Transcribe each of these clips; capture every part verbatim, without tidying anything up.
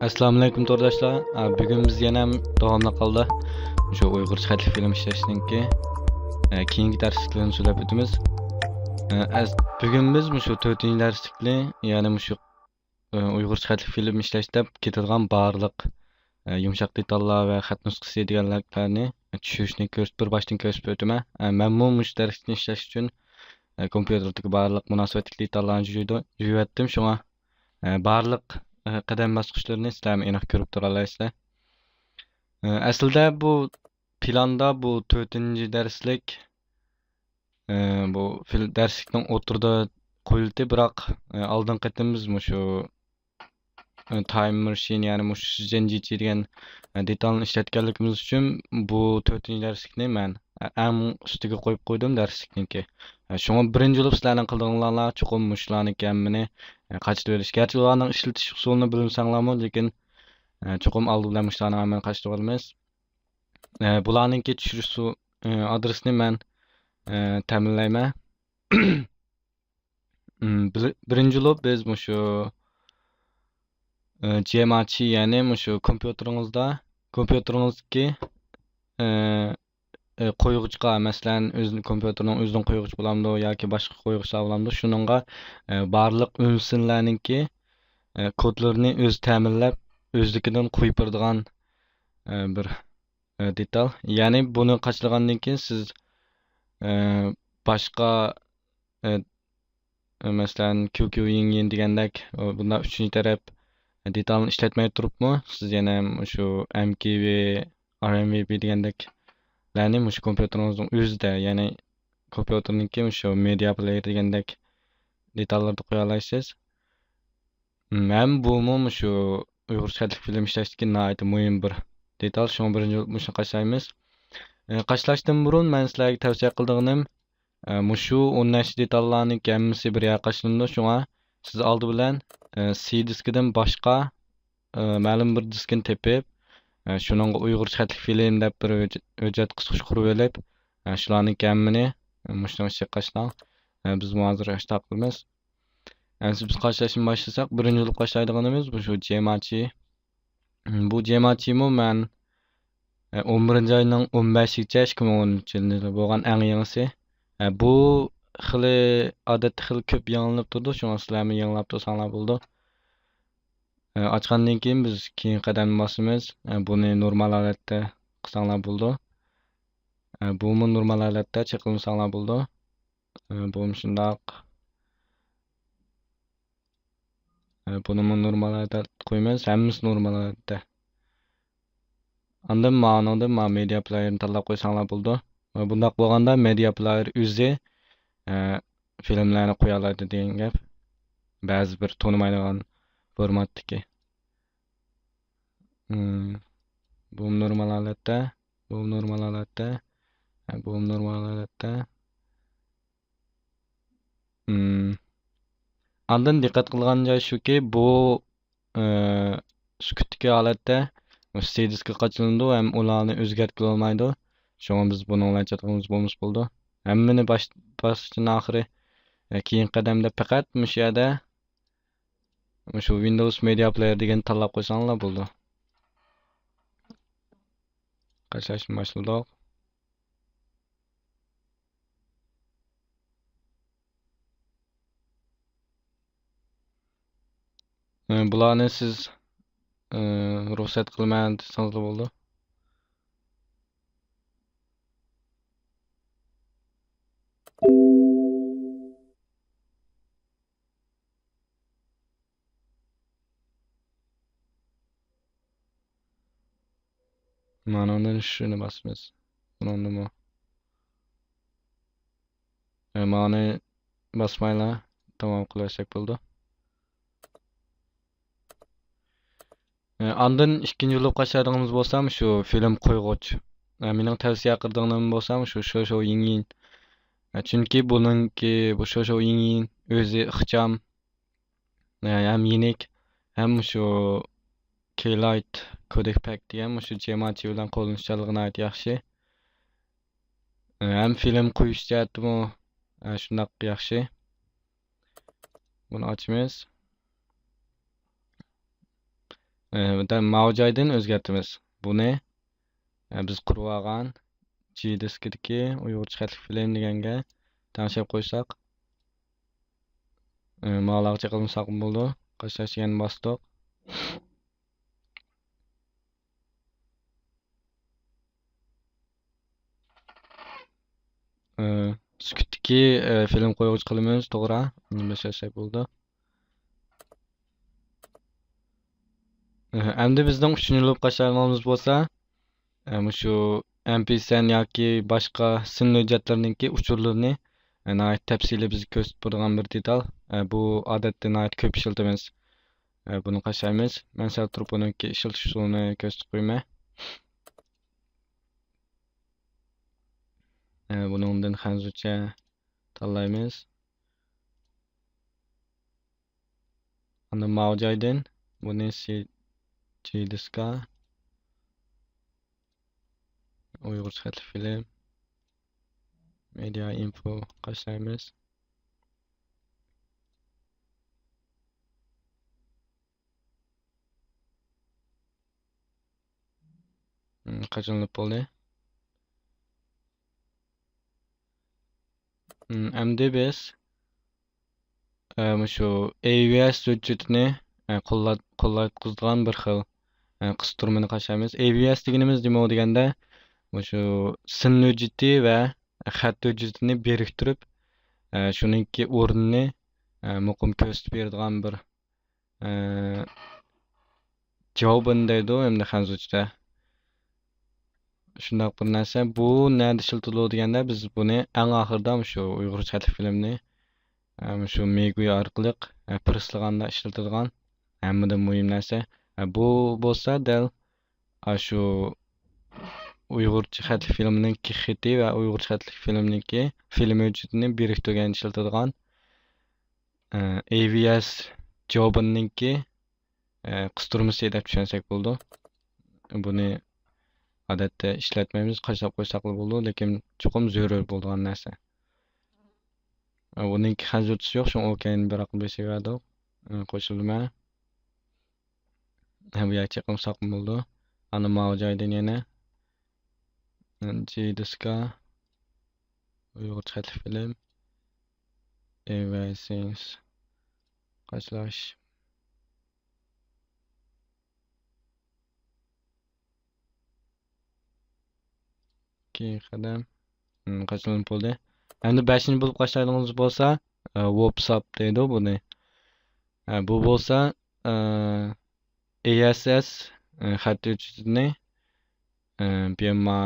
ئەسسالامۇئەلەيكۇم تورداشلار. ئە، بۈگۈن بىز يەنە داۋاملىق ھالدا شۇ ئۇيغۇرچە خەتلىك فىلىم ئىشلەشنىڭكى، ئە، كېيىنكى دەرسلىكلىرىنى سۆزلەپ ئۆتىمىز. ئە، ئەس-، بۈگۈن بىز مۇشۇ تۆتىنچى دەرسلىكنى، يەنى مۇشۇ، ئە، ئۇيغۇرچە خەتلىك فىلىم ئىشلەش دەپ كېتىدىغان بارلىق، ئە، يۇمشاق دېتاللار ۋە خەت نۇسخىسى دېگەنلەرنى چۈشۈرۈشنى كۆرسىتىپ، بىر باشتىن كۆرسىتىپ ئۆتىمەن. ئە، مەنمۇ مۇشۇ دەرسلىكنى ئىشلەش ئۈچۈن، ئە، كومپيۇتېردىكى بارلىق مۇناسىۋەتلىك دېتاللارنى جۇيدۇ-، جۇيۇۋەتتىم. شۇڭا، ئە، بارلىق، ئە، قەدەم باسقۇچلىرىنى سىلەرمۇ ئېنىق كۆرۈپ تۇرالايسىلەر. ئە، ئەسلىدە بۇ پىلاندا بۇ تۆتىنچى دەرسلىك، ئە، بۇ فىل-، دەرسلىكنىڭ ئوتتۇرىدا قويۇلدى، بىراق، ئە، ئالدىنقى قېتىم بىز مۇشۇ، ئە، تايم ماشىن، يەنى مۇشۇ شىزەنجىچى دېگەن، ئە، دېتالنى ئىشلەتكەنلىكىمىز ئۈچۈن بۇ تۆتىنچى دەرسلىكنى مەن، ئە، ئەڭ ئۈستىگە قويۇپ قويدۇم دەرسلىكنىڭكى. ئە، شۇڭا بىرىنچى بولۇپ سىلەرنىڭ قىلىدىغانلار چوقۇم مۇشۇلارنىڭ ھەممىنى، ئە، قايتىلىۋېلىش. گەرچە ئۇلارنىڭ ئىشلىتىش ئۇسۇلىنى بىلمىسەڭلارمۇ، لېكىن، ئە، چوقۇم ئالدى بىلەن مۇشۇلارنىڭ ھەممىنى قايتىلىۋالىمىز. ئە، بۇلارنىڭكى چۈشۈرۈش سۇ-، ئە، ئادرېسىنى مەن، ئە، تەمىنلەيمەن. ئىم، بىر-، بىرىنچى بولۇپ بىز مۇشۇ، ئە، جىئېمئاچى، يەنى مۇشۇ كومپيۇتېرىڭىزدا، كومپيۇتېرىڭىزدىكى، ئە، ئە، قويغۇچقا، مەسىلەن، ئۆزىنىڭ كومپيۇتېرىنىڭ ئۆزىنىڭ قويغۇچى بولامدۇ ياكى باشقا قويغۇچلار بولامدۇ، شۇنىڭغا، ئە، بارلىق ئۈنسىنلەرنىڭكى، ئە، كودلىرىنى ئۆزى تەمىنلەپ، ئۆزلۈكىدىن قويۇپ بېرىدىغان، ئە، بىر، ئە، دېتال. يەنى بۇنى قاچىلىغاندىن كېيىن سىز، ئە، باشقا، ئە، مەسىلەن، كيۇكيۇ يىڭيىن دېگەندەك، بۇنداق ئۈچىنچى تەرەپ دېتالنى ئىشلەتمەي تۇرۇپمۇ، سىز يەنە مۇشۇ ئەم كېي ۋى، ئار ئېم ۋى بى دېگەندەكلەرنى مۇشۇ كومپيۇتېرىڭىزنىڭ ئۆزىدە، يەنى كومپيۇتېرنىڭكى مۇشۇ مېدىيا پلېيېر دېگەندەك دېتاللاردا قويالايسىز. ھەم بۇمۇ مۇشۇ ئۇيغۇرچە خەتلىك فىلىم ئىشلەشتىكى ناھايىتى مۇھىم بىر دېتال. شۇڭا بىرىنچى بولۇپ مۇشۇنى قاچىلايمىز. ئە، قاچىلاشتىن بۇرۇن مەن سىلەرگە تەۋسىيە قىلىدىغىنىم، ئە، مۇشۇ ئون نەچچە دېتاللارنىڭ ھەممىسى بىر يەرگە قاچىلىنىدۇ. شۇڭا سىز ئالدى بىلەن، ئە، سى دىسكىدىن باشقا، ئە، مەلۇم بىر دىسكىنى تېپىپ، ئە، شۇنىڭغا ئۇيغۇرچە خەتلىك فىلىم دەپ بىر ھۆج-، ھۆججەت قىسقۇچ قۇرۇۋېلىپ، ئە، شۇلارنىڭ ھەممىنى، ئە، مۇشۇنىڭ ئىچىگە قاچىلاڭ. ئە، بىزمۇ ھازىر شۇنداق قىلىمىز. ئەمسە بىز قاچىلاشتىن باشلىساق، بىرىنچى بولۇپ قاچىلايدىغىنىمىز مۇشۇ جيېمئاچى. بۇ جيېمئاچىمۇ مەن، ئە، ئون بىرىنچى ئاينىڭ ئون بەشىگىچە ئىككى مىڭ ئون ئۈچىنچى يىلى بولغان ئەڭ يېڭىسى. ئە، بۇ خېلى، ئادەتتە خېلى كۆپ يېڭىلىنىپ تۇرىدۇ، شۇڭا سىلەرمۇ يېڭىلاپ تۇرساڭلار بولىدۇ. ئە، ئاچقاندىن كېيىن بىز كېيىنكى قەدەمنى باسىمىز. ئە، بۇنى نورمال ھالەتتە قىلساڭلار بولىدۇ. ئە، بۇمۇ نورمال ھالەتتە چېقىلمىساڭلار بولىدۇ. ئە، بۇمۇ شۇنداق. ئە، بۇنىمۇ نورمال ھالەتتە قويىمىز. ھەممىسى نورمال ھالەتتە. ئاندىن مانىڭدىن ما مېدىيا پلېيېرنى تاللاپ قويساڭلار بولىدۇ. ۋە بۇنداق بولغاندا مېدىيا پلېيېر ئۆزى، ئە، فىلىملەرنى قويالايدۇ دېگەن گەپ. بەزى بىر تونۇمايدىغان فورماتتىكى. ئىم، بۇمۇ نورمال ھالەتتە، بۇمۇ نورمال ھالەتتە، ھە، بۇمۇ نورمال ھالەتتە. ئىم، ئاندىن دىققەت قىلغان جاي شۇكى، بۇ، ئى، سۈكۈتتىكى ھالەتتە سى دىسكىغا قاچىلىنىدۇ ھەم ئۇلارنى ئۆزگەرتكىلى بولمايدۇ. شۇڭا بىز بۇنىڭ بىلەن چاتىقىمىز بولمىسا بولىدۇ. ھەممىنى باش-، باشتىن ئاخىرى، ئى، كېيىنكى قەدەمدە پەقەت مۇشۇ يەردە مۇشۇ ۋىندوۋس مېدىيا پلېيېر دېگەننى تاللاپ قويساڭلار بولىدۇ. قاچىلاشنى باشلىدۇق. ئە، بۇلارنى سىز، ئە، رۇخسەت قىلىمەن دېسىڭىزلا بولىدۇ. مانىڭدىن شۇنى باسىمىز. بۇنىڭدىمۇ. ئە، مانى باسمايلا تامام قىلىۋەتسەك بولىدۇ. ئە، ئاندىن ئىككىنچى بولۇپ قاچىلايدىغىنىمىز بولسا شۇ فىلىم قويغۇچ. ئە، مېنىڭ تەۋسىيە قىلىدىغىنىم بولسا شۇ شوشو يىڭيىن. ئە، چۈنكى بۇنىڭكى بۇ شوشو يىڭيىن ئۆزى ئىخچام، ئە، ھەم يېنىك، ھەم شۇ كېيلايت كودېك پەك دېگەن مۇشۇ جيېمئاچى بىلەن قوللىنىشچانلىقى ناھايىتى ياخشى. ئە، ھەم فىلىم قويۇش جەھەتتىمۇ، ئە، شۇنداق ياخشى. بۇنى ئاچىمىز. ئە، دەل ماۋۇ جايدىن ئۆزگەرتىمىز. بۇنى، ئە، بىز قۇرۇۋالغان جى دىسكىدىكى ئۇيغۇرچە خەتلىك فىلىم دېگەنگە تەڭشەپ قويساق، ئە، ماۋۇلارغا چېقىلمىساق بولىدۇ. قاچىلاش دېگەننى باستۇق. ئە، سۈكۈتتىكى، ئە، فىلىم قويغۇچ قىلىمىز، توغرا. ئۇنى بېسەلسەك بولىدۇ. ئە، ئەمدى بىزنىڭ ئۈچىنچى بولۇپ قاچىلايدىغىنىمىز بولسا، ئە، مۇشۇ ئەم پى سەن ياكى باشقا سىن ھۆججەتلىرىنىڭكى ئۇچۇرلىرىنى، ئە، ناھايىتى تەپسىلىي بىزگە كۆرسىتىپ بېرىدىغان بىر دېتال. ئە، بۇ ئادەتتە ناھايىتى كۆپ ئىشلىتىمىز. ئە، بۇنى قاچىلايمىز. مەن سەل تۇرۇپ بۇنىڭكى ئىشلىتىش ئۇسۇلىنى كۆرسىتىپ قويىمەن. ئە، بۇنىڭدىن خەنزۇچە تاللايمىز. ئاندىن ماۋۇ جايدىن بۇنى سى جى دىسكا، ئۇيغۇرچە خەتلىك فىلىم، مېدىا ئىنفو قاچىلايمىز. مم، قاچىلىنىپ بولدى. مم، ئەمدى بىز، ئە، مۇشۇ ئەي ۋى ئەس ھۆججىتىنى، ئە، قوللا-، قوللايدىغان بىر خىل، ئە، قىستۇرمىنى قاچىلايمىز. ئەي ۋى ئەس دېگىنىمىز نېمە دېگەندە، مۇشۇ سىن ھۆججىتى ۋە خەت ھۆججىتىنى بىرىكتۈرۈپ، ئە، شۇنىڭكى ئورنىنى، ئە، مۇقىم كۆرسىتىپ بېرىدىغان بىر ئى، جاۋابىنى دەيدۇ ئەمدى خەنزۇچىدا. شۇنداق بىر نەرسە. بۇ نەدە ئىشلىتىلىدۇ دېگەندە، بىز بۇنى ئەڭ ئاخىرىدا مۇشۇ ئۇيغۇرچە خەتلىك فىلىمنى، ئى، مۇشۇ مېگۇي ئارقىلىق، ئى، پىرسلىغاندا ئىشلىتىدىغان ھەممىدىن مۇھىم نەرسە. ئى، بۇ بولسا دەل ئاشۇ ئۇيغۇرچە خەتلىك فىلىمنىڭكى خېتى ۋە ئۇيغۇرچە خەتلىك فىلىمنىڭكى فىلىم ھۆججىتىنى بىرىكتۈرگەندە ئىشلىتىدىغان ئەي ۋى ئەس جاۋابىنىڭكى، ئە، قىستۇرمىسى دەپ چۈشەنسەك بولىدۇ. بۇنى ئادەتتە ئىشلەتمەيمىز، قاچىلاپ قويساقلا بولىدۇ، لېكىن چوقۇم زۆرۈر بولىدىغان نەرسە. ئە، بۇنىڭكى خەنزۇچىسى يوق، شۇڭا ئوكەينى بىراقلا بېسىۋەردۇق. ئە، قوشۇلدى مەن. ھە، بۇ يەرگە چېقىلمىساقمۇ بولىدۇ. ئانا ماۋۇ جايدىن يەنە جى دىسكا، ئۇيغۇرچە خەتلىك فىلىم، ئەي ۋى ئەس، قاچىلاش. كېيىنكى قەدەم. مم، قاچىلىنىپ بولدى. ئەمدى بەشىنچى بولۇپ قاچىلايدىغىنىمىز بولسا، ئە، ۋوپساپ دەيدۇ بۇنى. ئە، بۇ بولسا، ئە، ئەي ئەس ئەس، ئە، خەت ھۆججىتىنى، ئە، بىيەنما،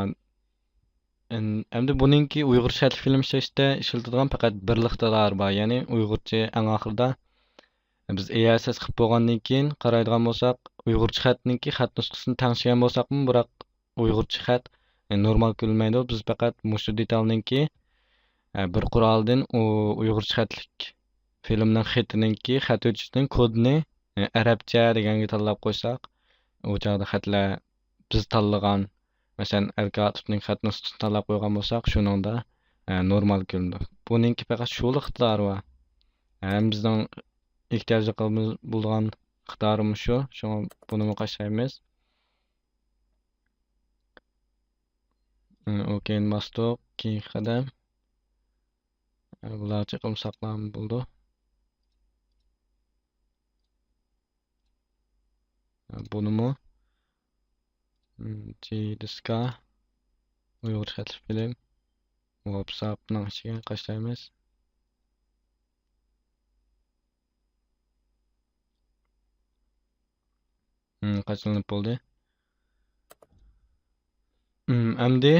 ئەن-، ئەمدى بۇنىڭكى ئۇيغۇرچە خەتلىك فىلىم ئىشلەشتە ئىشلىتىدىغان پەقەت بىرلا ئىقتىدارى بار، يەنى ئۇيغۇرچە ئەڭ ئاخىرىدا. بىز ئەي ئەس ئەس قىلىپ بولغاندىن كېيىن قارايدىغان بولساق، ئۇيغۇرچە خەتنىڭكى خەت نۇسخىسىنى تەڭشىگەن بولساقمۇ، بىراق ئۇيغۇرچە خەت، ئە، نورمال كۆرۈنمەيدۇ. بىز پەقەت مۇشۇ دېتالنىڭكى، ئە، بىر قورالدىن ئۇ ئۇيغۇرچە خەتلىك فىلىمنىڭ خېتىنىڭكى، خەت ھۆججىتىنىڭ كودىنى، ئە، ئەرەبچە دېگەنگە تاللاپ قويساق، ئۇ چاغدا خەتلەر بىز تاللىغان، مەسىلەن، ئەركە ئاتۇپنىڭ خەت نۇسخىسىنى تاللاپ قويغان بولساق، شۇنىڭدا، ئە، نورمال كۆرۈنىدۇ. بۇنىڭكى پەقەت شۇلا ئىقتىدارى بار. ھەم بىزنىڭ ئېھتىياجلىقىمىز بولىدىغان ئىقتىدارىمۇ شۇ. شۇڭا بۇنىمۇ قاچىلايمىز. ئە، ئوكەينى باستۇق. كېيىنكى قەدەم. ئە، بۇلارچە قىلمىساقلارمۇ بولىدۇ. ئە، بۇنىمۇ، م، جى دىسكا، ئۇيغۇرچە خەتلىك فىلىم، ۋوپساپنىڭ ئىچىگە قاچىلايمىز. م، قاچىلىنىپ بولدى. م، ئەمدى،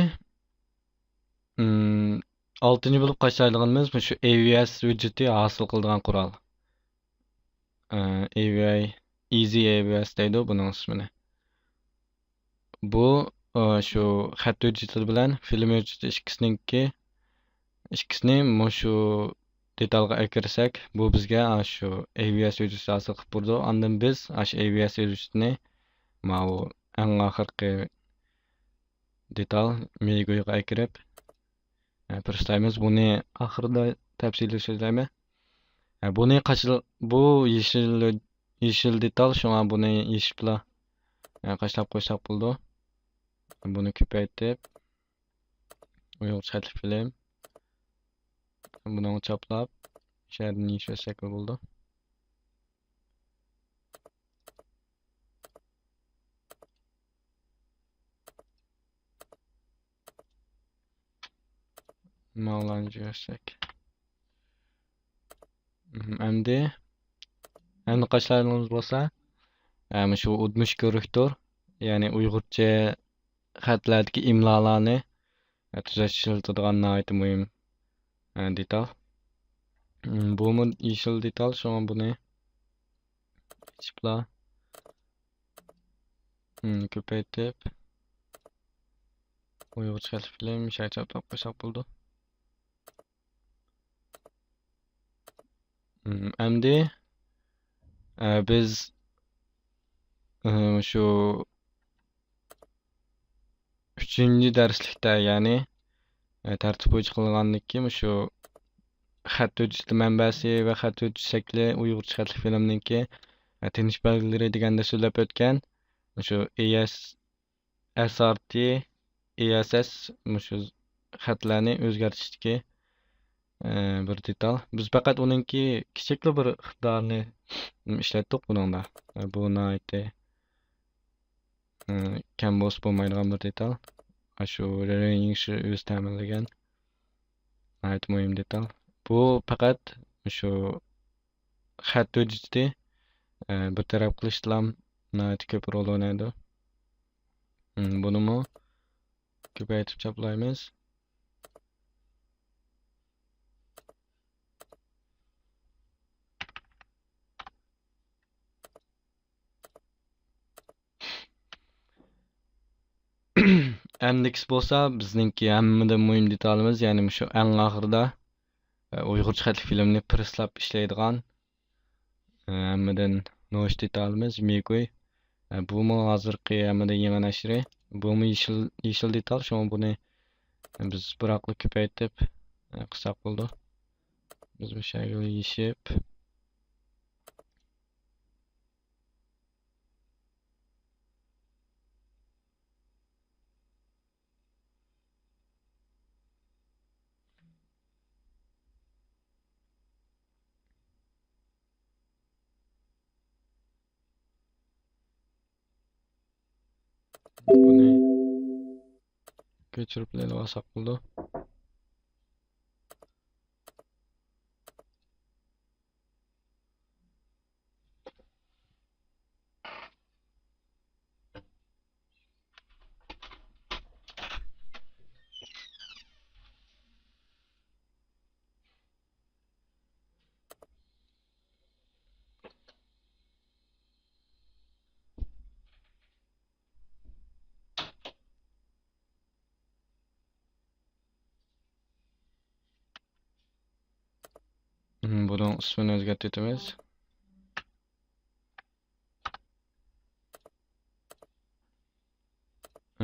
م، ئالتىنچى بولۇپ قاچىلايدىغىنىمىز مۇشۇ ئەي ۋى ئەس ھۆججىتى ھاسىل قىلىدىغان قورال. ئە، ئەي ۋى ئاي، ئىزى ئەي ۋى ئەس دەيدۇ بۇنىڭ ئىسمىنى. بۇ، ئە، شۇ خەت ھۆججىتى بىلەن فىلىم ھۆججىتى ئىككىسىنىڭكى، ئىككىسىنى مۇشۇ دېتالغا ئەكىرسەك، بۇ بىزگە ئاشۇ ئەي ۋى ئەس ھۆججىتى ھاسىل قىلىپ بېرىدۇ. ئاندىن بىز ئاشۇ ئەي ۋى ئەس ھۆججىتىنى ماۋۇ ئەڭ ئاخىرقى دېتال مېگۇيغا ئەكىرىپ، ئە، پىرسلايمىز. بۇنى ئاخىرىدا تەپسىلىي سۆزلەيمەن. ئە، بۇنى قاچىل-، بۇ يېشىل، يېشىل دېتال، شۇڭا بۇنى يېشىپلا ئە، قاچىلاپ قويساق بولىدۇ. بۇنى كۆپەيتىپ، ئۇيغۇرچە خەتلىك فىلىم. بۇنىڭغا چاپلاپ، شەھەردىن يېشىۋەتسەك بولىدۇ. ماۋلانجا يۈرسەك. مم، ئەمدى، ئەمدى قاچىلايدىغىنىمىز بولسا، ئە، مۇشۇ ئۇدمۇش كوررېكتور، يەنى ئۇيغۇرچە خەتلەردىكى ئىملالارنى، ئە، تۈزەش ئىشلىتىدىغان ناھايىتى مۇھىم، ئە، دېتال. مم، بۇمۇ يېشىل دېتال، شۇڭا بۇنى ئېچىپلا، مم، كۆپەيتىپ، ئۇيغۇرچە خەتلىك فىلىم شەھەر چاپلاپ قويساق بولىدۇ. مم، ئەمدى، ئە، بىز، ئە، شۇ ئۈچىنچى دەرسلىكتە، يەنى، ئە، تەرتىپ بويىچە قىلغاندىكى مۇشۇ خەت ھۆججىتى مەنبەسى ۋە خەت ھۆججىتى شەكلى ئۇيغۇرچە خەتلىك فىلىمنىڭكى، ئە، تىنىش بەلگىلىرى دېگەندە سۆزلەپ ئۆتكەن. مۇشۇ ئېس، ئېس ئار تى، ئېس ئېس، مۇشۇ خەتلەرنى ئۆزگەرتىشتىكى، ئە، بىر دېتال. بىز پەقەت ئۇنىڭكى كىچىكلا بىر ئىقتىدارىنى ئىشلەتتۇق بۇنىڭدا. ئە، بۇ ناھايىتى، ئە، كەم بولسا بولمايدىغان بىر دېتال. ئاشۇ رېنجنى ئۆزى تەمىنلىگەن ناھايىتى مۇھىم دېتال. بۇ پەقەت شۇ خەت ھۆججىتى، ئە، بىر تەرەپ قىلىشتىلا ناھايىتى كۆپ رول ئوينايدۇ. مم، بۇنىمۇ كۆپەيتىپ چاپلايمىز. ئەمدىكىسى بولسا بىزنىڭكى ھەممىدىن مۇھىم دېتالىمىز، يەنى مۇشۇ ئەڭ ئاخىرىدا، ئە، ئۇيغۇرچە خەتلىك فىلىمنى پىرىسلاپ ئىشلەيدىغان، ئە، ھەممىدىن نوچى دېتالىمىز مىگۇي. ئە، بۇمۇ ھازىرقى ھەممىدىن يېڭى نەشرى. بۇمۇ يېشىل، يېشىل دېتال، شۇڭا بۇنى بىز بىراقلا كۆپەيتىپ، ئە، قىلساق بولىدۇ. بىز مۇشۇ يەرگە يېشىپ. بۇنى كۆچۈرۈپ ئېلىۋالساق بولىدۇ. مم، بۇنىڭ ئىسمىنى ئۆزگەرتىۋېتىمىز.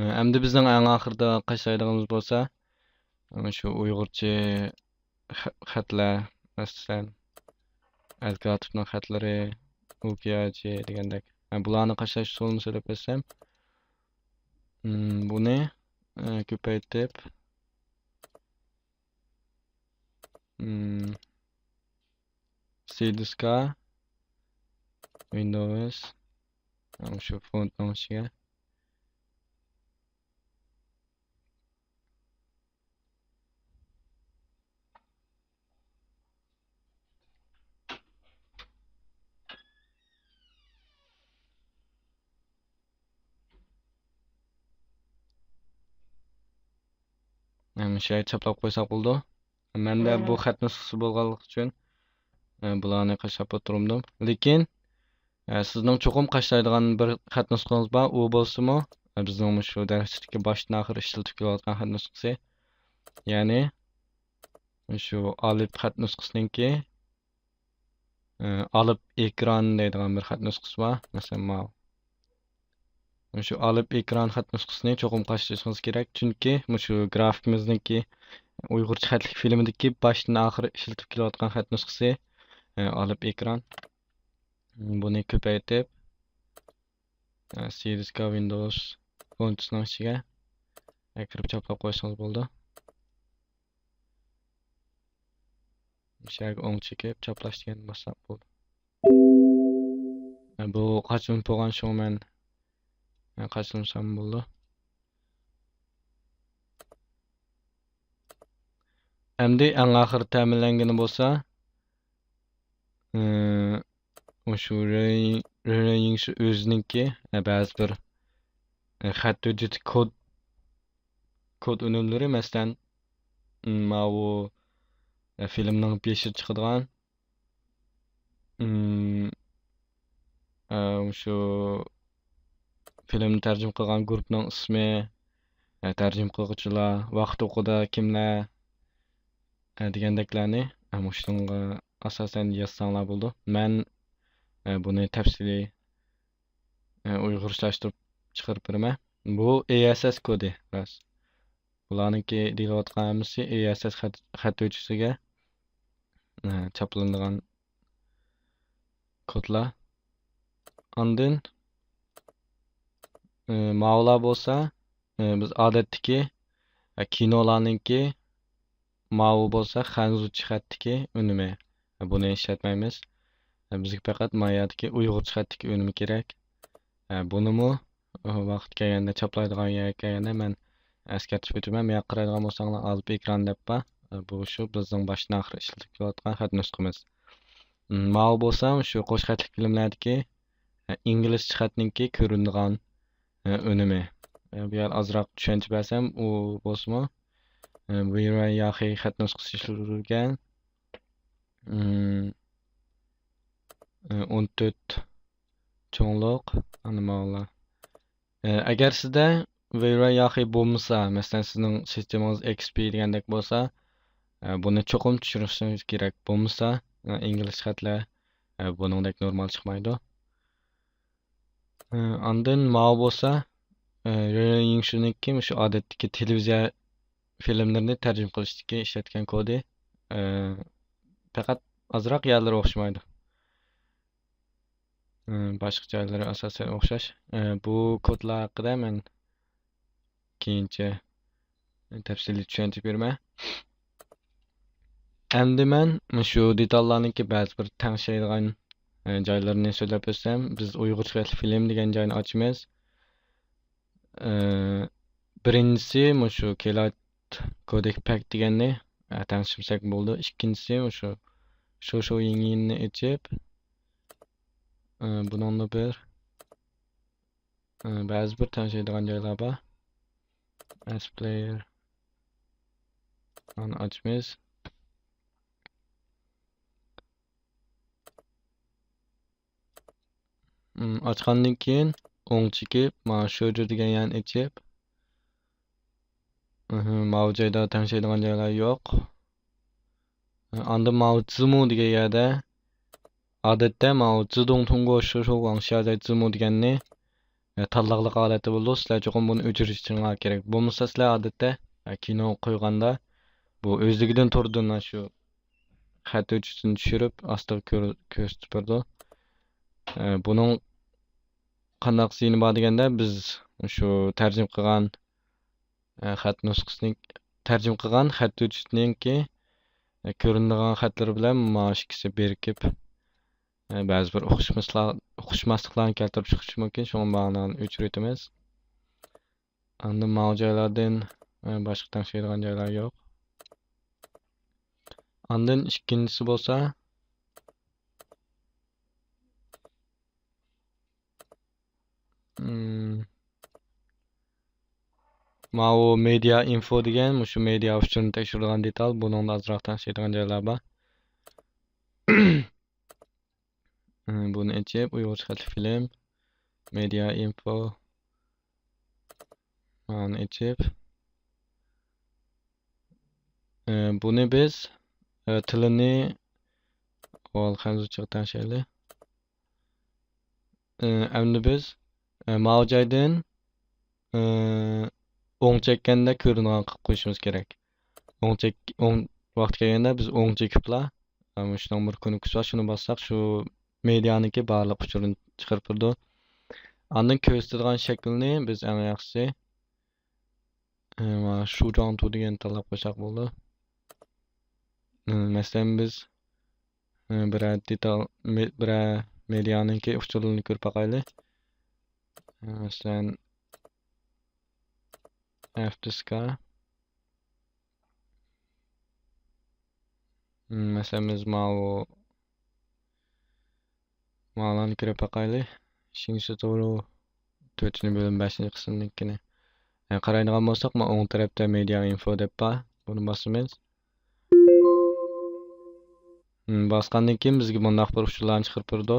ئەمدى بىزنىڭ ئەڭ ئاخىرىدا قاچىلايدىغىنىمىز بولسا، شۇ ئۇيغۇرچە خە-، خەتلەر، مەسىلەن، ئەلكاتىپنىڭ خەتلىرى، ئۇكىياجى دېگەندەك. ھە، بۇلارنى قاچىلاش ئۇسۇلىنى سۆزلەپ ئۆتسەم، مم، بۇنى، ئە، كۆپەيتىپ، مم، سىدىسكا، ۋىندوۋس، مانا شۇ فونتنىڭ ئىچىگە. مۇشۇ يەرگە چاپلاپ قويساق بولىدۇ. مەندە بۇ خەت نۇسخىسى بولغانلىقى ئۈچۈن، ئە، بۇلارنى قاچىلاپ ئولتۇردۇم. لېكىن، ئە، سىزنىڭ چوقۇم قاچىلايدىغان بىر خەت نۇسخىڭىز بار. ئۇ بولسىمۇ، ئە، بىزنىڭ مۇشۇ دەرسلىكتىكى باشتىن ئاخىر ئىشلىتىپ كېلىۋاتقان خەت نۇسخىسى. يەنى، شۇ ئالىپ خەت نۇسخىسىنىڭكى، ئە، ئالىپ ئېكران دەيدىغان بىر خەت نۇسخىسى بار. مەسىلەن، ماۋۇ. مۇشۇ ئالىپ ئېكران خەت نۇسخىسىنى چوقۇم قاچىلىشىڭىز كېرەك، چۈنكى مۇشۇ گرافىكىمىزنىڭكى ئۇيغۇرچە خەتلىك فىلىمىدىكى باشتىن ئاخىر ئىشلىتىپ كېلىۋاتقان خەت نۇسخىسى، ئە، ئالىپ ئېكران. بۇنى كۆپەيتىپ، سىدىسكا ۋىندوۋس فونتىسىنىڭ ئىچىگە كىرىپ چاپلاپ قويسىڭىز بولىدۇ. مۇشۇ يەرگە ئوڭ چېكىپ چاپلاش دېگەننى باسساق بولىدۇ. بۇ قاچىلىنىپ بولغان، شۇڭا مەن قاچىلىمىسام بولىدۇ. ئەمدى ئەڭ ئاخىرى تەمىنلەنگىنى بولسا، ئى، مۇشۇ رېنيىڭشۇ ئۆزىنىڭكى، ئە، بەزى بىر، ئە، خەت ھۆججىتى، كود، كود ئۈنۈملىرى، مەسىلەن، ئىم، ماۋۇ، ئە، فىلىمنىڭ بېشىدا چىقىدىغان، ئىم، ئە، مۇشۇ فىلىمنى تەرجىمە قىلغان گۇرۇپنىڭ ئىسمى، ئە، تەرجىمە قىلغۇچىلار، ۋاقىت ئوقىدا كىملەر، ئە، دېگەندەكلەرنى، ئە، مۇشۇنىڭغا ئاساسەن يازساڭلار بولىدۇ. مەن، ئە، بۇنى تەپسىلىي، ئە، ئۇيغۇرچىلاشتۇرۇپ چىقىرىپ بېرىمەن. بۇ ئېي ئېس ئېس كودى، راست. بۇلارنىڭكى دېيىلىۋاتقان ھەممىسى ئېي ئېس ئېس خەت، خەت ھۆججىسىگە، ئە، چاپلىنىدىغان كودلار. ئاندىن، ئى، ماۋۇلار بولسا، ئى، بىز ئادەتتىكى، ئە، كىنولارنىڭكى، ماۋۇ بولسا خەنزۇچە خەتتىكى ئۈنۈمى. ئە، بۇنى ئىشلەتمەيمىز. ئە، بىزگە پەقەت ما يەردىكى ئۇيغۇرچە خەتتىكى ئۈنۈمى كېرەك. ئە، بۇنىمۇ، ئە، ۋاقىت كەلگەندە، چاپلايدىغان يەرگە كەلگەندە مەن ئەسكەرتىپ ئۆتىمەن. بۇ يەرگە قارايدىغان بولساڭلار، ئالىپ ئېكران دەپ بار. ئە، بۇ شۇ بىزنىڭ باشتىن ئاخىر ئىشلىتىپ كېلىۋاتقان خەت نۇسخىمىز. م، ماۋۇ بولسا شۇ قوش خەتلىك فىلىملەردىكى، ئە، ئىنگلىزچە خەتنىڭكى كۆرۈنىدىغان، ئە، ئۈنۈمى. ئە، بۇ يەر ئازراق چۈشەنچە بەرسەم، ئۇ بولسىمۇ، ئە، ۋېيران ياخى خەت نۇسخىسى ئىشلىتىلگەن. م، ئە، ئون تۆت چوڭلۇق، ئەنە ماۋۇلار. ئە، ئەگەر سىزدە ۋېيران ياخى بولمىسا، مەسىلەن، سىزنىڭ سىستېمىڭىز ئېكس پى دېگەندەك بولسا، ئە، بۇنى چوقۇم چۈشۈرۈشىڭىز كېرەك. بولمىسا، ئە، ئىنگلىز خەتلەر، ئە، بۇنىڭدەك نورمال چىقمايدۇ. ئە، ئاندىن ماۋۇ بولسا، ئە، رېنيىڭشۇنىڭكى مۇشۇ ئادەتتىكى تېلېۋىزىيە فىلىملىرىنى تەرجىمە قىلىشتىكى ئىشلەتكەن كودى. ئە، پەقەت ئازراق يەرلىرى ئوخشىمايدۇ. ئە، باشقا جايلىرى ئاساسەن ئوخشاش. ئە، بۇ كودلار ھەققىدە مەن كېيىنچە تەپسىلىي چۈشەنچە بېرىمەن. ئەمدى مەن مۇشۇ دېتاللارنىڭكى بەزى بىر تەڭشەيدىغان، ئە، جايلىرىنى سۆزلەپ ئۆتسەم، بىز ئۇيغۇرچە خەتلىك فىلىم دېگەن جاينى ئاچىمىز. ئە، بىرىنچىسى مۇشۇ كېلايت كودېك پەك دېگەننى، ئە، تەڭشىمىسەك بولىدۇ. ئىككىنچىسى مۇشۇ شوشۇ يىڭيىننى ئېچىپ، ئە، بۇنىڭدا بىر، ئە، بەزى بىر تەڭشەيدىغان جايلار بار. ئەس پلېيېر. ئانى ئاچىمىز. ئاچقاندىن كېيىن ئوڭ چېكىپ، مانا شۇ جۇ دېگەن يەرنى ئېچىپ، ماۋۇ جايدا تەڭشەيدىغان جايلار يوق. ئاندىن ماۋۇ زىمۇ دېگەن يەردە، ئادەتتە ماۋۇ زىدۇڭ تۇڭگو شۇ شۇ ۋاڭ شيا زاي زىمۇ دېگەننى، ئە، تاللاقلىق ھالەتتە بولىدۇ. سىلەر چوقۇم بۇنى ئۆچۈرۈشۈڭلار كېرەك. بولمىسا سىلەر ئادەتتە، ئە، كىنو قويغاندا بۇ ئۆزلۈكىدىن تۇردىن شۇ خەت ھۆججىتىنى چۈشۈرۈپ ئاستىغا كۆر-، كۆرسىتىپ بېرىدۇ. ئە، بۇنىڭ قانداق زىيىنى بار دېگەندە، بىز شۇ تەرجىمە قىلغان، ئە، خەت نۇسخىسىنى، تەرجىمە قىلغان خەت ھۆججىتىنىڭكى، ئە، كۆرۈنىدىغان خەتلىرى بىلەن مانا شۇ ئىككىسى بىرىكىپ، ئە، بەزى بىر ئۇقۇشماسلار-، ئۇقۇشماسلىقلارنى كەلتۈرۈپ چىقىشى مۇمكىن. شۇڭا مانا ئۆچۈرۈۋېتىمىز. ئاندىن ماۋۇ جايلاردىن، ئە، باشقا تەڭشەيدىغان جايلار يوق. ئاندىن ئىككىنچىسى بولسا، ئىم، ماۋۇ مېدىيا ئىنفو دېگەن، مۇشۇ مېدىيا ئۇچۇرىنى تەكشۈرىدىغان دېتال، بۇنىڭدا ئازراق تەڭشەيدىغان جايلار بار. ئىم، بۇنى ئېچىپ، ئۇيغۇرچە خەتلىك فىلىم، مېدىيا ئىنفو. مانى ئېچىپ، ئە، بۇنى بىز، ئە، تىلىنى، ئاۋۋال خەنزۇچىغا تەڭشەيلى. ئە، ئەمدى بىز، ئە، ماۋۇ جايدىن، ئە، ئوڭ چەككەندە كۆرۈنىدىغان قىلىپ قويۇشىمىز كېرەك. ئوڭ چەك-، ئوڭ ۋاقتى كەلگەندە بىز ئوڭ چېكىپلا، ئە، مۇشۇنىڭ بىر كۇنۇپكىسى بار، شۇنى باسساق، شۇ مېدىيانىڭكى بارلىق ئۇچۇرىنى چىقىرىپ بېرىدۇ. ئاندىن كۆرسىتىدىغان شەكىلنى بىز ئەڭ ياخشىسى، ئە، مانا شۇجاڭتۇ دېگەننى تاللاپ قويساق بولىدۇ. ئە، مەسىلەن، بىز، ئە، بىرەر دېتال، مې-، بىرەر مېدىيانىڭكى ئۇچۇرلىرىنى كۆرۈپ باقايلى. ئە، مەسىلەن، ئەف دىسكا. مەسىلەن، بىز ماۋۇ، ماۋۇلارنى كۆرۈپ باقايلى. شىڭشى تورۇ تۆتىنچى بۆلۈم بەشىنچى قىسىمنىڭكىنى. ئە، قارايدىغان بولساق، مانا ئوڭ تەرەپتە مېدىيا ئىنفو دەپ بار. بۇنى باسىمىز. مم، باسقاندىن كېيىن بىزگە مۇنداق بىر ئۇچۇرلارنى چىقىرىپ بېرىدۇ.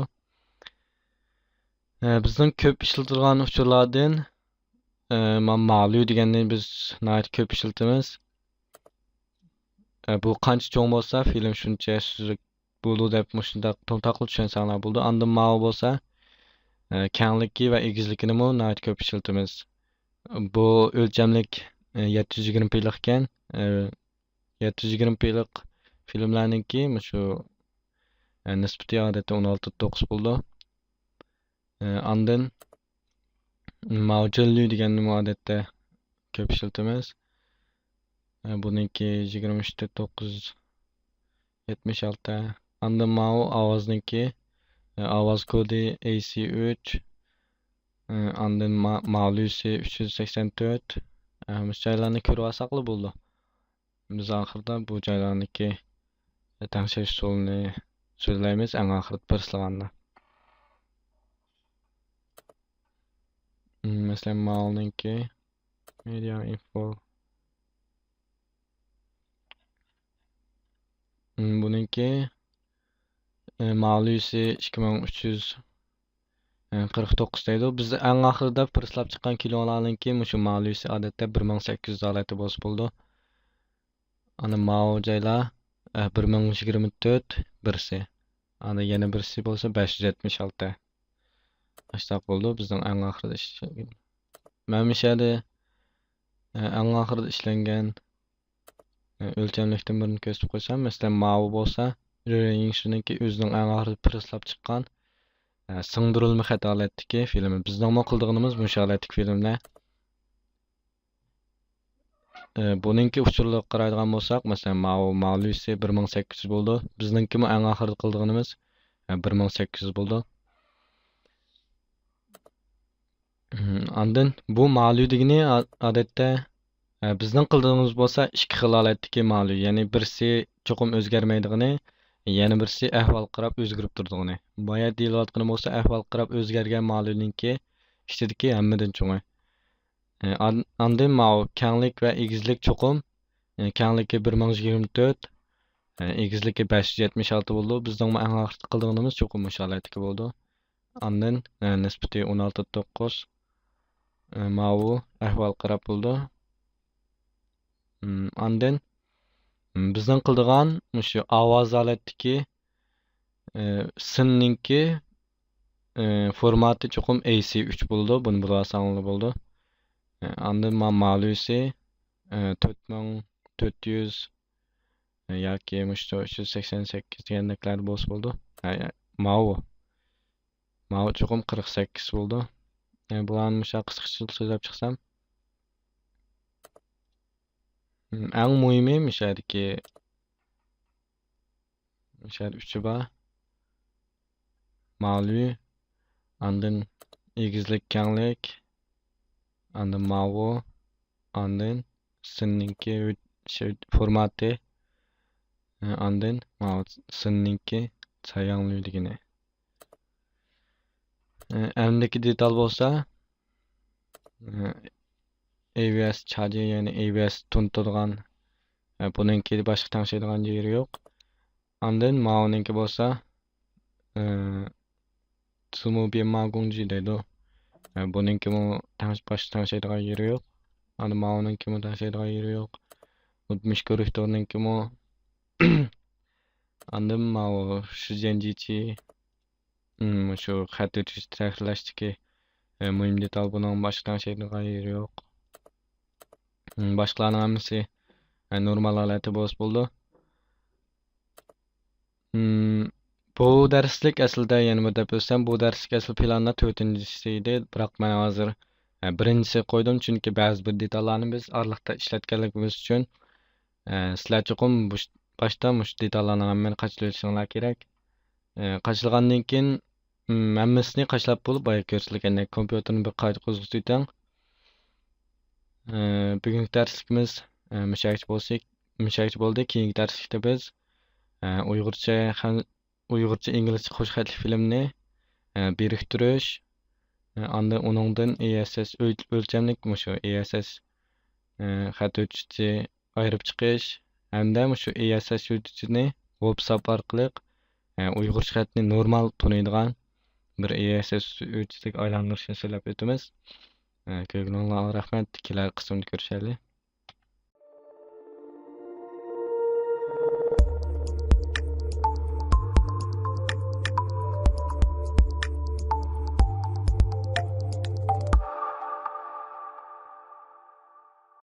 ئە، بىزنىڭ كۆپ ئىشلىتىدىغان ئۇچۇرلاردىن، ئە، ما-، ماليۇ دېگەننى بىز ناھايىتى كۆپ ئىشلىتىمىز. ئە، بۇ قانچە چوڭ بولسا، فىلىم شۇنچە سۈزۈك بولىدۇ دەپ مۇشۇنداق تومتاقلا چۈشەنسەڭلار بولىدۇ. ئاندىن ماۋۇ بولسا، ئە، كەڭلىكى ۋە ئېگىزلىكىنىمۇ ناھايىتى كۆپ ئىشلىتىمىز. بۇ ئۆلچەملىك، ئە، يەتتە يۈز يىگىرمە پىلىق ئىكەن. ئە، يەتتە يۈز يىگىرمە پىلىق فىلىملەرنىڭكى مۇشۇ، ئە، نىسبىتى ئادەتتە ئون ئالتە توققۇز بولىدۇ. ئە، ئاندىن ماۋۇ جىنلۈ دېگەننىمۇ ئادەتتە كۆپ ئىشلىتىمىز. ئە، بۇنىڭكى يىگىرمە ئۈچ توققۇز يەتمىش ئالتە. ئاندىن ماۋۇ ئاۋازنىڭكى، ئە، ئاۋاز كودى ئەي سى ئۈچ. ئە، ئاندىن ما-، ماليۇسى ئۈچ يۈز سەكسەن تۆت. ئە، مۇشۇ جايلارنى كۆرۈۋالساقلا بولىدۇ. بىز ئاخىرىدا بۇ جايلارنىڭكى تەڭشەش ئۇسۇلىنى سۆزلەيمىز ئەڭ ئاخىرىدا پىرسلىغاندا. مەسىلەن، ماۋۇنىڭكى مېدىا ئىنفو. بۇنىڭكى، ئە، ماليۇسى ئىككى مىڭ ئۈچ يۈز قىرىق توققۇز دەيدۇ. بىز ئەڭ ئاخىرىدا پىرسلاپ چىققان كىلولارنىڭكى مۇشۇ ماليۇسى ئادەتتە بىر مىڭ سەككىز يۈز ھالەتتە بولسا بولىدۇ. ئانا ماۋۇ جايلار، ئە، بىر مىڭ يىگىرمە تۆت بىرسى. ئانا يەنە بىرسى بولسا بەش يۈز يەتمىش ئالتە. ئاشتاق بولىدۇ بىزنىڭ ئەڭ ئاخىرىدا ئىش-، مەن مۇشۇ يەردە، ئە، ئەڭ ئاخىرىدا ئىشلەنگەن ئۆلچەملىكتىن بىرنى كۆرسىتىپ قويسام، مەسىلەن، ماۋۇ بولسا، رېيىڭشىنىڭكى ئۆزىنىڭ ئەڭ ئاخىرىدا پىرسلاپ چىققان، ئە، سىڭدۈرۈلمە خەت ھالەتتىكى فىلىمى. بىزنىڭمۇ قىلىدىغىنىمىز مۇشۇ ھالەتتىكى فىلىملەر. ئە، بۇنىڭكى ئۇچۇرلىرىغا قارايدىغان بولساق، مەسىلەن، ماۋۇ ماليۇسى بىر مىڭ سەككىز يۈز بولىدۇ. بىزنىڭكىمۇ ئەڭ ئاخىرىدا قىلىدىغىنىمىز، ئە، بىر مىڭ سەككىز يۈز بولىدۇ. ئاندىن بۇ ماليۇ دېگىنى ئا-، ئادەتتە، ئە، بىزنىڭ قىلىدىغىنىمىز بولسا ئىككى خىل ھالەتتىكى ماليۇ، يەنى بىرسى چوقۇم ئۆزگەرمەيدىغىنى، يەنە بىرسى ئەھۋالغا قاراپ ئۆزگىرىپ تۇرىدىغىنى. بايا دېيىلىۋاتقىنى بولسا ئەھۋالغا قاراپ ئۆزگەرگەن ماليۇنىڭكى ئىچىدىكى ھەممىدىن چوڭى. ئە، ئان-، ئاندىن ماۋۇ كەڭلىك ۋە ئېگىزلىك چوقۇم، ئە، كەڭلىكى بىر مىڭ يىگىرمە تۆت، ئە، ئېگىزلىكى بەش يۈز يەتمىش ئالتە بولىدۇ. بىزنىڭمۇ ئەڭ ئاخىرقى قىلىدىغىنىمىز چوقۇم مۇشۇ ھالەتتىكى بولىدۇ. ئاندىن، ئە، نىسبىتى ئون ئالتە توققۇز، ئە، ماۋۇ ئەھۋال قاراپ بولىدۇ. ئاندىن، بىزنىڭ قىلىدىغان مۇشۇ ئاۋاز ھالەتتىكى، ئە، سىننىڭكى، ئە، فورماتى چوقۇم ئەي سى ئۈچ بولىدۇ. بۇنى بىلىۋالساڭلار بولىدۇ. ئە، ئاندىن ما-، ماليۇسى، ئە، تۆت مىڭ تۆت يۈز، ئە، ياكى مۇشۇ ئۈچ يۈز سەكسەن سەككىز دېگەندەكلەردە بولسا بولىدۇ. ئە، ماۋۇ. ماۋۇ چوقۇم قىرىق سەككىز بولىدۇ. ئە، بۇلارنى مۇشۇ قىسقىچە سۆزلەپ چىقسام. ئەڭ مۇھىمى مۇشۇ يەردىكى، مۇشۇ يەردە ئۈچى بار. ماليۇ، ئاندىن ئېگىزلىك كەڭلىك، ئاندىن ماۋۇ، ئاندىن سىننىڭكى ھۆ-، شۇ فورماتى، ئاندىن ماۋۇ سىننىڭكى چاياڭلۈ دېگىنى. ئەمدىكى دېتال بولسا، ئەي ۋى ئەس چارجى، يەنى ئەي ۋى ئەس تونۇتىدىغان، بۇنىڭكى باشقا تەڭشەيدىغان يېرى يوق. ئاندىن ماۋۇنىڭكى بولسا، ئى، تسۇمۇ بىما گۇڭجى دەيدۇ. ئى، بۇنىڭكىمۇ تەڭش-، باشقا تەڭشەيدىغان يېرى يوق. ئاندىن ماۋۇنىڭكىمۇ تەڭشەيدىغان يېرى يوق. ئوتمىش كوررېكتورنىڭكىمۇ. ئاندىن ماۋۇ شىزيەنجىچى، ئىم، شۇ خەت ئۆتۈش تەھرىرلەشتىكى، ئى، مۇھىم دېتال، بۇنىڭ باشقا تەڭشەيدىغان يېرى يوق. ئىم، باشقىلارنىڭ ھەممىسى، ئى، نورمال ھالەتتە بولسا بولىدۇ. ئىم، بۇ دەرسلىك ئەسلىدە، يەنە بىر دەپ ئۆتسەم، بۇ دەرسلىك ئەسلى پىلاندا تۆتىنچىسى ئىدى، بىراق مەن ھازىر، ئە، بىرىنچىسى قويدۇم، چۈنكى بەزى بىر دېتاللارنى بىز ئارىلىقتا ئىشلەتكەنلىكىمىز ئۈچۈن، ئە، سىلەر چوقۇم بۇش-، باشتا مۇشۇ دېتاللارنىڭ ھەممىنى قاچىلىۋېلىشىڭلار كېرەك. ئە، قاچىلىغاندىن كېيىن، م، ھەممىسىنى قاچىلاپ بولۇپ، بايا كۆرسىتىلگەندەك كومپيۇتېرنى بىر قايتا قوزغىتىۋېتىڭ. ئە، بۈگۈنكى دەرسلىكىمىز، ئە، مۇشۇ يەرگىچە بولسا، مۇشۇ يەرگىچە بولدى. كېيىنكى دەرسلىكتە بىز، ئە، ئۇيغۇرچە خەن-، ئۇيغۇرچە ئىنگلىزچە قوش خەتلىك فىلىمنى، ئە، بىرىكتۈرۈش، ئە، ئاندىن ئۇنىڭدىن ئېي ئېس ئېس ئۆل-، ئۆلچەملىك مۇشۇ ئېي ئېس ئېس، ئە، خەت ئۆلچىتىشى ئايرىپ چىقىش ھەمدە مۇشۇ ئېي ئېس ئېس ئۆلچىتىشىنى ۋوبساپ ئارقىلىق، ئە، ئۇيغۇرچە خەتنى نورمال تونۇيدىغان بىر ئېي ئېس ئېس ئۆلچىتىگە ئايلاندۇرۇشنى سۆزلەپ ئۆتىمىز. ئە، كۆرگىنىڭلارغا رەھمەت. كېلەر قىسىمدا كۆرۈشەيلى.